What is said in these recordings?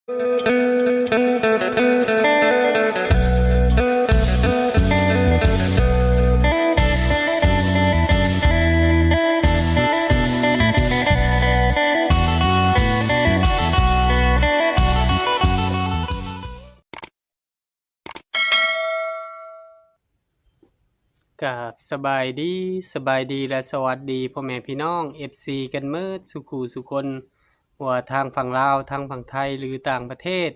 ກາບສະບາຍດີ, ສະບາຍດີ ແລະ ສະຫວັດດີພໍ່ແມ່ພີ່ນ້ອງ ເອັຟຊີ ກັນເໝິດສູ່ຄູ່ສູ່ຄົນ, ບໍ່ວ່າທາງຝັ່ງລາວ, ທາງຝັ່ງໄທ ຫຼື ຕ່າງປະເທດ.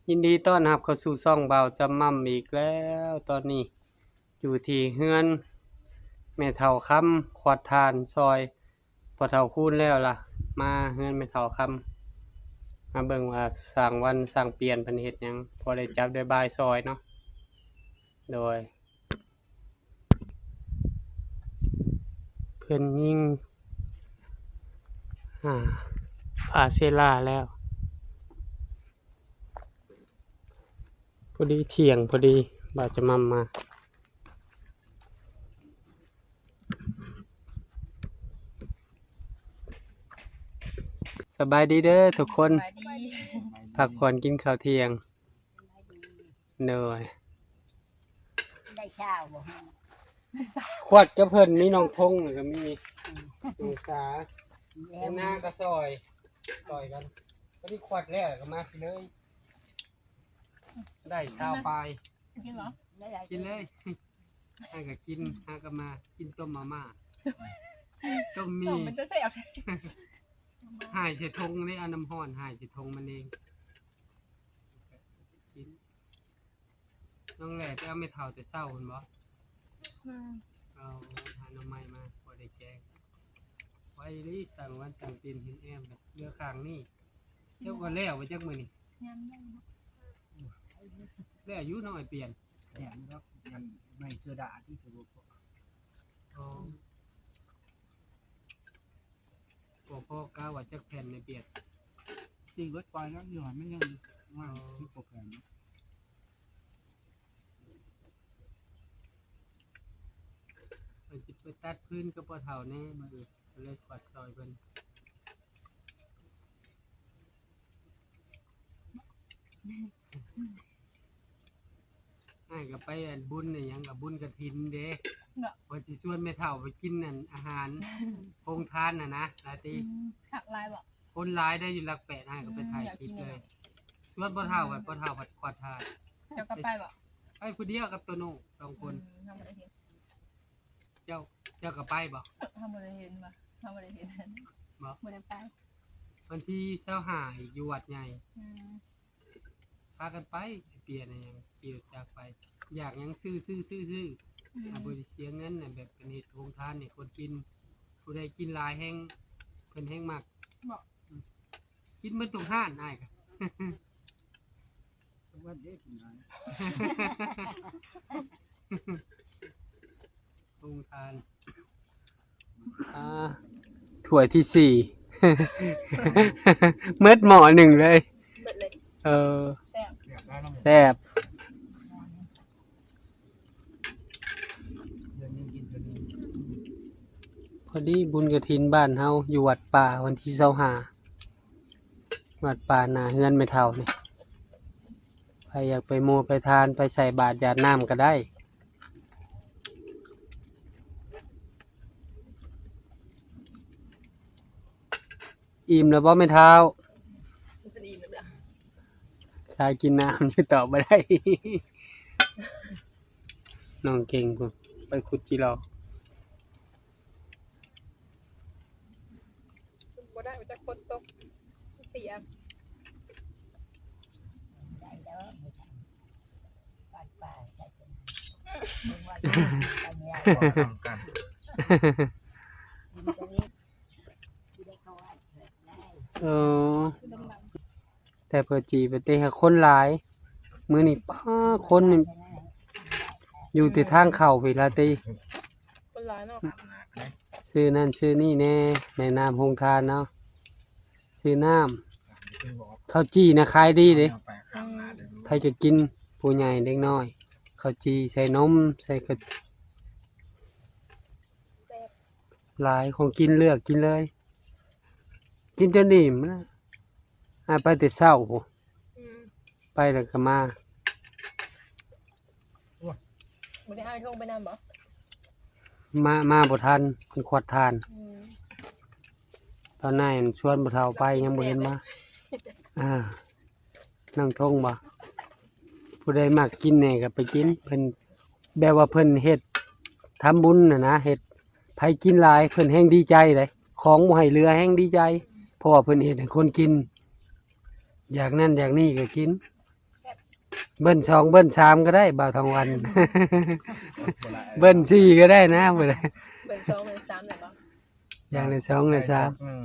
ຍິນດີຕ້ອນຮັບເຂົ້າສູ່ຊ່ອງບ່າວຈຳໝ່ຳອີກແລ້ວ. ຕອນນີ້ຢູ່ທີ່ເຮືອນແມ່ເຖົ້າຄຳ ຂວດຖ່ານ ຊອຍ ພໍ່ເຖົ້າຄູນແລ້ວລະ ມາເຮືອນແມ່ເຖົ້າຄຳ ມາເບິ່ງວ່າຊ່າງວັນຊ່າງປຽນເພິ່ນເຮັດຫຍັງ ພໍໄດ້ຈັບໄດ້ບາຍຊ່ອຍເນາະ. ໂດຍ ເພິ່ນຍິງ ອ່າ ຝາເຊລາແລ້ວ ພໍດີທ່ຽງພໍດີ ບ່າວຈະໝ່ຳມາ. ສະບາຍດີເດີທຸກຄົນ ສະບາຍດີ ພັກຜ່ອນກິນເຂົ້າທ່ຽງ. ໂດຍ ໄດ້ຊາວບໍ່? ຂວດກັບເພິ່ນມີນ້ອງທົງ ແລ້ວກໍມີນ້ອງສາ ແລ້ວ ເປັນນາກໍຊ່ອຍ ຊ່ອຍກັນ. ພໍດີຂວດແລ້ວກໍມາຊິເລີຍ. ໄດ້ຊາວປາຍ ກິນເນາະ ກິນເລີຍ. ຫາກໍກິນ ຫາກໍມາກິນຕົ້ມມາມ່າ ຕົ້ມໝີ່ ຕົ້ມມັນຈະແຊບ ຫາຍໃສ່ຖົງເດ້ ເອົານ້ຳຮ້ອນຫາຍໃສ່ຖົງມັນເອງ. ກິນ ນ້ອງແຫຼໄປເອົາແມ່ເຖົ້າແຕ່ເຊົ້າພຸ້ນບໍ່? ອືມ ເອົາຫາໜໍ່ໄມ້ມາ ພໍໄດ້ແກງ. ໄວເລີຍ ຊ່າງວັນຊ່າງເປັນເຫັນແອມເຫຼືອຂ້າງນີ້. ເຈົ້າກໍແລ້ວບໍ່ຈັກມື້ນີ້? ຍັງ ຍັງ ແລ້ວຢູ່ເນາະ ອ້າຍປຽນ. ແລ້ວຢູ່ດອກ ຍັງໄມ້ໂຊດາທີ່ສະບົບ. ອໍ ບໍ່ພໍກະວ່າຈັກແຜ່ນໃນບຽດ ຕີເບິດກ່ອນແລ້ວ ຢູ່ຫັ້ນມັນຍັງວ່າງ ອໍ ສິບກວ່າແຜ່ນ. ເພິ່ນຊິໄປຕັດຟືນກັບພໍ່ເຖົ້າແດ່ມື້ອື່ນ ກໍເລີຍຂວັດຊ່ອຍເພິ່ນ. ອ້າຍກໍໄປອັນບຸນອີຫຍັງ ກັບບຸນກະຖິນເດ້ ເນາະ ວ່າຊິຊວນແມ່ເຖົ້າໄປກິນອັນອາຫານໂຮງທານຫັ້ນນະ ລາຕີ. ອືມ ຄັກຫຼາຍບໍ່? ຄົນຫຼາຍໄດ໋ ຢູ່ຫຼັກແປດ ອ້າຍກໍໄປຖ່າຍຄລິບເລີຍ. ອືມ ຢາກກິນນະ ຊວນພໍ່ເຖົ້າ ພໍ່ເຖົ້າພັດຂອດຖ່ານ. ເຈົ້າກໍໄປບໍ່? ໄປຜູ້ດຽວກັບໂຕໂນ້ສອງຄົນ. ອືມ ເຮົາບໍ່ໄດ້ເຫັນ. ເຈົ້າ ເຈົ້າກໍໄປບໍ່? ເຮົາບໍ່ໄດ້ເຫັນວ່າ ເຮົາບໍ່ໄດ້ເຫັນບໍ່? ບໍ່ໄດ້ໄປ. ວັນທີຊາວຫ້າອີກຢູ່ວັດໃຫຍ່. ອືມ ພາກັນໄປ ເປຍນຫຍັງ ຂີ່ລົດຈັກໄປ ຢາກຫຍັງຊື້ໆໆໆ. ອືມ ບໍ່ໄດ້ເສຍເງິນນະ ແບບເປັນເຮັດໂຮງທານໃຫ້ຄົນກິນ ຜູ້ໃດກິນຫຼາຍແຮງ ເພິ່ນແຮງມັກ. ບໍ່ ອືມ ກິນເບິດທຸກຮ້ານ ອ້າຍກະ ທຸກວັນເດ້ກິນຫຼາຍ ໂຮງທານ. ອ່າ ຖ້ວຍທີສີ່ ເໝິດໝໍ້ໜຶ່ງເລີຍ. ເບິດເລີຍ ເອີ ແຊບ ແຊບ. ພໍດີບຸນກະຖິນບ້ານເຮົາຢູ່ວັດປ່າ ວັນທີຊາວຫ້າ ວັດປ່າໜ້າເຮືອນແມ່ເຖົ້ານີ້ ໃຜຢາກໄປມົວໄປທານ ໄປໃສ່ບາດຢາດນ້ຳກໍໄດ້. ອີ່ມແລ້ວບໍ່ແມ່ເຖົ້າ? ເພິ່ນອີ່ມແລ້ວ ຖ້າກິນນ້ຳຢູ່ ຕອບບໍ່ໄດ້. ນ້ອງເກັ່ງພຸ້ນ ໄປຂຸດຈີ່ຫຼໍ່. ບໍ່ໄດ້ ບໍ່ຈັກຝົນຕົກ ປຽກ. ເອີ ແຕ່ເພິ່ນຈີ່ໄປເຕະ ຄົນຫຼາຍ ມື້ນີ້ ປ້າ ຄົນນີ້ ຢູ່ແຕ່ທາງເຂົ້າພີ້ລະຕິ ຄົນຫຼາຍເນາະ. ຊື້ນັ້ນຊື້ນີ້ແດ່ ໃນນາມໂຮງທານເນາະ ຊື້ນ້ຳ ເຂົ້າຈີ່ນະຂາຍດີເດ້. ອືມ ໃຜກໍກິນ ຜູ້ໃຫຍ່ເດັກນ້ອຍ ເຂົ້າຈີ່ໃສ່ນົມ ໃສ່ກະ ແຊບ ຫຼາຍ ຂອງກິນເລືອກກິນເລີຍ ກິນຈົນອີ່ມນະ. ອ້າຍໄປແຕ່ເຊົ້າພຸ້ນ ໄປແລ້ວກໍມາ. ບໍ່ໄດ້ເອົາຖົງໄປນຳບໍ່? ມາ ມາບໍ່ທັນ ມັນຂວດຖ່ານ. ອືມ ຕອນນັ້ນຊວນພໍ່ເຖົ້າໄປ ຍັງບໍ່ເຫັນມາ. ອ່າ ນັ່ງທົ່ງບໍ່? ຜູ້ໃດມັກກິນແດ່ກໍໄປກິນ. ເພິ່ນ ແບບວ່າເພິ່ນເຮັດທຳບຸນນະນະ ເຮັດໃຜກິນຫຼາຍ ເພິ່ນແຮ່ງດີໃຈເດ້. ຂອງບໍ່ໃຫ້ເຫຼືອແຮ່ງດີໃຈ ເພາະວ່າເພິ່ນເຮັດໃຫ້ຄົນກິນ ຢາກນັ້ນຢາກນີ້ກໍກິນ. ເບິ່ນສອງເບິ່ນສາມກໍໄດ້ ບ່າວທອງວັນ. ເບິ່ນສີ່ກໍໄດ້ນະ ບໍ່ໄດ້. ເບິ່ນສອງເບິ່ນສາມໄດ້ບໍ່? ຢ່າງລະສອງລະສາມ. ໜຶ່ງ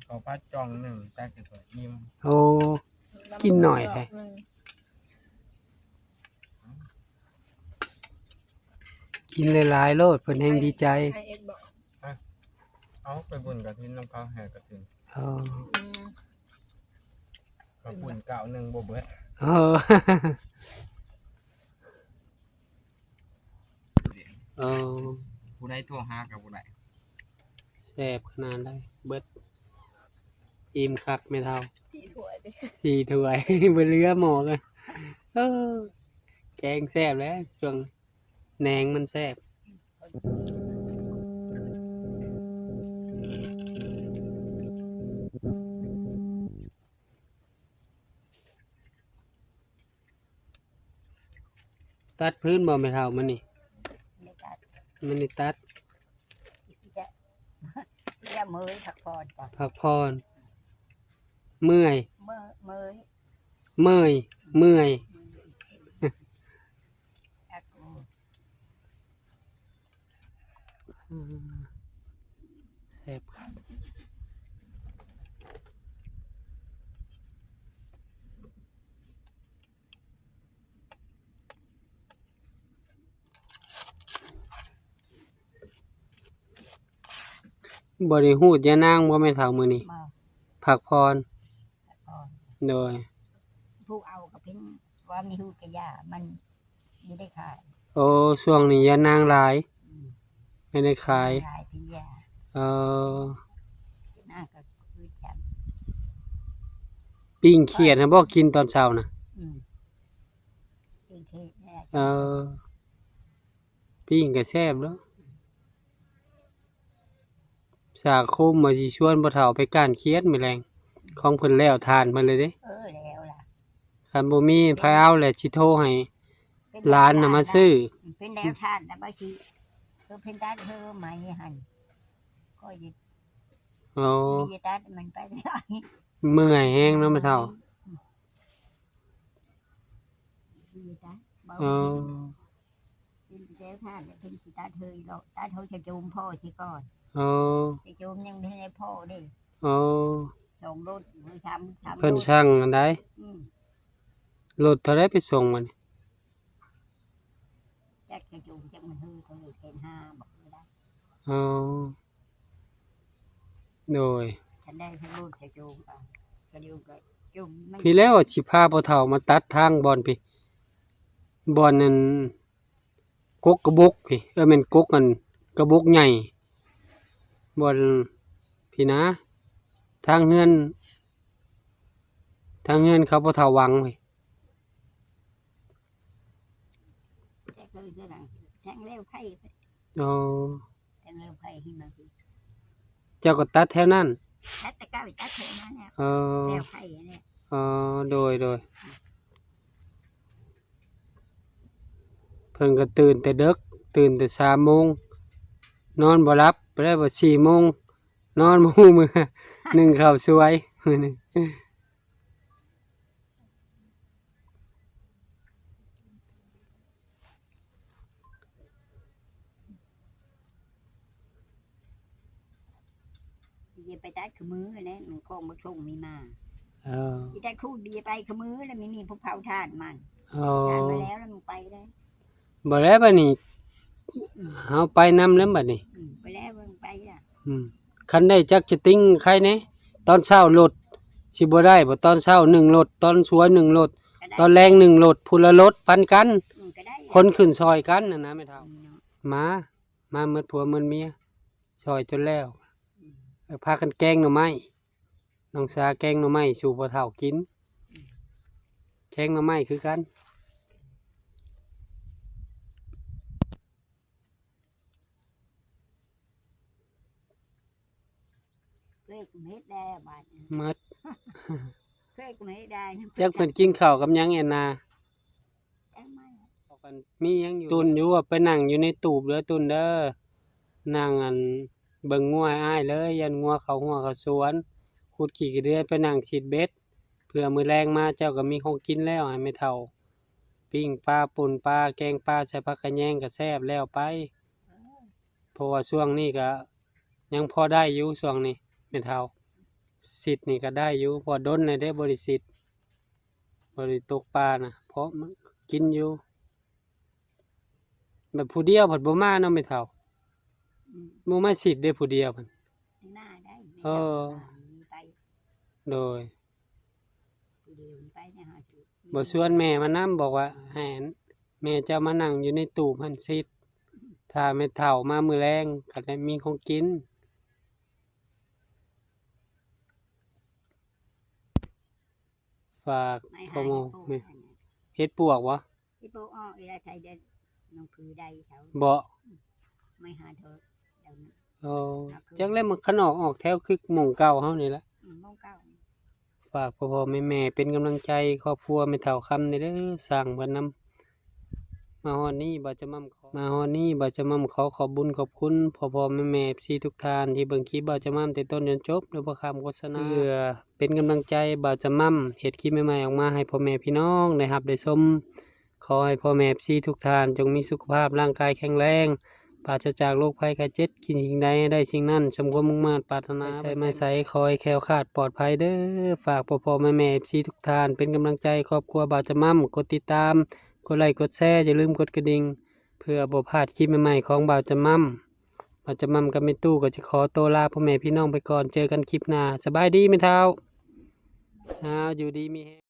ເຂົ້າຜັດຈ່ອງໜຶ່ງ ຕັກໃສ່ຖ້ວຍອີ່ມ. ໂອ້ ກິນໜ້ອຍແທ້. ອືມ ກິນຫຼາຍໆໂລດ ເພິ່ນແຮ່ງດີໃຈ. ໄອເອັດບໍ່? ເອົາໄປບຸນກະຖິນນຳເຂົາ ແຫ່ກະຖິນ. ອໍ ອືມ ກະບຸນເກົ້າໜຶ່ງບໍ່ເບິດ. ອໍ ເອີ ຜູ້ໃດໂທຫາກໍບໍ່ໄດ້. ແຊບຂະໜາດໃດ ເບິດ ອີ່ມຄັກແມ່ເຖົ້າ. ສີ່ຖ້ວຍຕິ ສີ່ຖ້ວຍ ບໍ່ເຫຼືອໝໍ້ກະ. ເອີ ແກງແຊບແຫຼະ ຊ່ວງແໜງມັນແຊບ. ຕັດພື້ນບໍ່ແມ່ເຖົ້າມື້ນີ້? ບໍ່ໄດ້ຕັດ ມັນໄດ້ຕັດ. ຈະ ຈະເມື່ອຍ ພັກຜ່ອນກ່ອນ ພັກຜ່ອນ. ເມື່ອຍ ເມື່ອຍ ເມື່ອຍ ເມື່ອຍ ເມື່ອຍ. ອືມ ແຊບຄັກ. ບໍ່ໄດ້ຮູດຢານາງບໍ່ແມ່ເຖົ້າມື້ນີ້? ບໍ່ ພັກຜ່ອນ ພັກຜ່ອນ. ໂດຍ ຜູ້ເອົາກໍເປັນ ວ່າມີຮູດກະຢາ ມັນບໍ່ໄດ້ຂາຍ. ໂອ້ ຊ່ວງນີ້ຢານາງຫຼາຍ. ອືມ ໄມ່ໄດ້ຂາຍ ຫຼາຍເປັນຢາ. ເອີ ນາງກໍຄືກັນ. ປີ້ງຂຽດຫັ້ນບໍ່ ກິນຕອນເຊົ້ານະ? ອືມ ປີ້ງຂຽດແຫຼະ. ເອີ ປີ້ງກໍແຊບເນາະ. ສາຄົມວ່າຊິຊວນພໍ່ເຖົ້າໄປກ້ານຂຽດມື້ແລງ ຂອງເພິ່ນແລ້ວ ຖ່ານເພິ່ນເລີຍເດ້. ເອີ ແລ້ວລະ ຄັນບໍ່ມີໃຜເອົາແຫຼະ ຊິໂທໃຫ້ຫຼານນະມາຊື້. ເປັນແລ້ວຖ່ານນະ ບໍ່ຊິ ຄືເພິ່ນຕັດເຮີໄມ້ຫັ້ນ ກໍຊິ ໂອ້ ຊິຕັດມັນໄປ. ເມື່ອຍແຮງເນາະແມ່ເຖົ້າ. ອືມ ເອີ ເປັນແລ້ວທ່ານ ເພິ່ນຊິຕັດເຮີດອກ ຕັດເຮົາຈະໂຈມພໍ່ຊິກ່ອນ. ໂອ້ ຈະໂຈມຍັງບໍ່ທັນໄດ້ພໍເດ້. ໂອ້ ສອງລົດ ສາມ ສາມ ເພິ່ນສັ່ງອັນໃດ? ອືມ ລົດເທົ່າໃດໄປສົ່ງມັນ? ຈັກຈະໂຈມ ຈັກມັນເຮີເທົ່າໃດ ແສນຫ້າບໍ່ ບໍ່ໄດ້. ອໍ ໂດຍ ຄັນໄດ້ທາງລົດຈະໂຈມ ກະໂຈມ ກະໂຈມມັນ. ພີ້ແລ້ວຊິພາພໍ່ເຖົ້າມາຕັດທາງບ່ອນພີ້ ບ່ອນນັ້ນ ກົກກະບົກພີ້ ເອີ ແມ່ນກົກອັນກະບົກໃຫຍ່ ບ່ອນພີ້ນະ ທາງເຮືອນ ທາງເຮືອນເຂົາພໍ່ເຖົ້າວັງພີ້. ແທງແລ້ວໄຜ. ອໍ ແທງແລ້ວໄຜຂຶ້ນມາພີ້ ເຈົ້າກໍຕັດແຖວນັ້ນ? ຕັດແຕ່ເກົ່າ ຕັດແຖວນັ້ນແຫຼະ. ອໍ ແລ້ວໄຜຫັ້ນແຫຼະ. ອໍ ໂດຍ ໂດຍ. ເພິ່ນກໍຕື່ນແຕ່ເດິກ ຕື່ນແຕ່ສາມໂມງ ນອນບໍ່ຫຼັບ ໄປແລ້ວວ່າສີ່ໂມງ ນອນບໍ່ຮູ້ເມື່ອ ໜຶ້ງເຂົ້າສວຍມື້ໜຶ່ງ. ຊິໄປຕັດຄືມື້ແຫຼະ ມັນຂອງບັກຖົງມີມາ. ເອີ ຊິໄດ້ຄູດເບຍໄປຄືມື້ແລ້ວ ມີ ມີຜູ້ເຝົ້າຖ່ານມັນ. ອໍ ຖ່ານມາແລ້ວ ແລ້ວມັນໄປແລ້ວ. ບໍ່ແລ້ວບັດນີ້ ເຮົາໄປນຳແລ້ວບັດນີ້. ອືມ ໄປແລ້ວ ເບິ່ງໄປລະ. ອືມ ຄັນໄດ້ຈັກຈະຕິງໄຄແດ່ ຕອນເຊົ້າລົດຊິບໍ່ໄດ້ບໍ່? ຕອນເຊົ້າໜຶ່ງລົດ ຕອນສວຍໜຶ່ງລົດ ຕອນແລງໜຶ່ງລົດ ຜູ້ລະລົດປັນກັນ. ອືມ ກໍໄດ້ ຄົນຂຶ້ນຊ່ອຍກັນຫັ້ນນະແມ່ເຖົ້າ. ອືມ ມາ ມາໝົດຜົວໝົດເມຍ ຊ່ອຍຈົນແລ້ວ. ອືມ ເອີ ພາກັນແກງໜໍ່ໄມ້ ນ້ອງສາແກງໜໍ່ໄມ້ສູ່ພໍ່ເຖົ້າກິນ. ແກງໜໍ່ໄມ້ຄືກັນ. ເລີກເຮັດແດ່ບາດນີ້ ໝົດ ເລີກເຮັດແດ່ ຈັກເພິ່ນກິນເຂົ້າກັບຫຍັງແອນນາ. ເອົາກັນມີຫຍັງຢູ່ ຕຸ່ນຢູ່ວ່າໄປນັ່ງຢູ່ໃນຕູບເດີ ຕຸ່ນເດີ ນັ່ງອັນເບິ່ງງົວອ້າຍເລີຍ ຢ້ານງົວເຂົ້າຮົ້ວເຂົ້າສວນ ຂຸດຂີ້ກະເດືອນ ໄປນັ່ງສີດເບັດ ເພື່ອມື້ແລງມາເຈົ້າກໍມີຂອງກິນແລ້ວ ໃຫ້ແມ່ເຖົ້າປີ້ງປາ ປົ່ນປາ ແກງປາ ໃສ່ຜັກຂະແຍງກໍແຊບແລ້ວໄປ. ເພາະວ່າຊ່ວງນີ້ກໍຍັງພໍໄດ້ຢູ່ ຊ່ວງນີ້ແມ່ເຖົ້າ ສີດນີ້ກໍໄດ້ຢູ່ ເພາະດົນແລ້ວເດ້ບໍ່ໄດ້ສີດ ບໍ່ໄດ້ຕົກປານະ ເພາະມັນກິນຢູ່. ແບບຜູ້ດຽວພັດບໍ່ມາເນາະແມ່ເຖົ້າ ອືມ ບໍ່ມາສີດເດ້ຜູ້ດຽວພັດ ໜ້າໄດ້ ເອີ ໄປ ໂດຍ ຜູ້ດຽວໄປນະ ຫາຈຸດ ບໍ່ຊວນແມ່ມານຳ ບອກວ່າໃຫ້ແມ່ເຈົ້າມານັ່ງຢູ່ໃນຕູບຫັ້ນສີດ ຖ້າແມ່ເຖົ້າມາມື້ແລງກໍໄດ້ມີຂອງກິນ. ຝາກພໍ່ໝໍ ເຮັດປວກບໍ່? ເຮັດປວກອອກອີ່ລະ ໄທເດນ ນ້ອງຜືໄດ້ເຂົາ ບໍ່ ໄມ້ຫາເທີດ ເອີ ຈັກແລ້ວ ມັນຂະໜອກອອກແຖວຄືໝ່ອງເກົ່າເຮົານີ້ແຫຼະ ໝ່ອງເກົ່າ. ຝາກພໍ່ໆແມ່ໆເປັນກຳລັງໃຈຄອບຄົວແມ່ເຖົ້າຄຳແດ່ເດີ ສ້າງເພິ່ນນຳ. ມາຮອດນີ້ບ່າວຈະໝ່ຳ ມາຮອດນີ້ບ່າວຈະໝ່ຳຂໍຂອບບຸນຂອບຄຸນພໍ່ໆແມ່ໆເອັຟຊີທຸກທ່ານທີ່ເບິ່ງຄລິບບ່າວຈະໝ່ຳແຕ່ຕົ້ນຈົນຈົບ ໂດຍບໍ່ຂ້າມໂຄສະນາ ເພື່ອເປັນກຳລັງໃຈບ່າວຈະໝ່ຳເຮັດຄລິບໃໝ່ໆອອກມາໃຫ້ພໍ່ແມ່ພີ່ນ້ອງໄດ້ຮັບໄດ້ຊົມ. ຂໍໃຫ້ພໍ່ແມ່ເອັຟຊີທຸກທ່ານຈົ່ງມີສຸຂະພາບຮ່າງກາຍແຂງແຮງ ປາສະຈາກໂລກໄພໄຂ້ເຈັບ ຄິດສິ່ງໃດໃຫ້ໄດ້ສິ່ງນັ້ນ ສົມຄວາມມຸ່ງມາດປາດຖະໜາ ໄປໃສມາໃສຂໍໃຫ້ແຄ້ວຄາດປອດໄພເດີ. ຝາກພໍ່ໆແມ່ໆເອັຟຊີທຸກທ່ານເປັນກຳລັງໃຈຄອບຄົວບ່າວຈະໝ່ຳ ກົດຕິດຕາມ ກົດໄລກົດແຊ ຢ່າລືມກົດກະດິ່ງ ເພື່ອບໍ່ພາດຄລິບໃໝ່ໆຂອງບ່າວຈະໝ່ຳ. ບ່າວຈະໝ່ຳກັບແມ່ຕູ້ກໍຈະຂໍໂຕລາພໍ່ແມ່ພີ່ນ້ອງໄປກ່ອນ ເຈີກັນຄລິບໜ້າ ສະບາຍດີແມ່ເຖົ້າ ອ້າວ ຢູ່ດີມີແຮງ.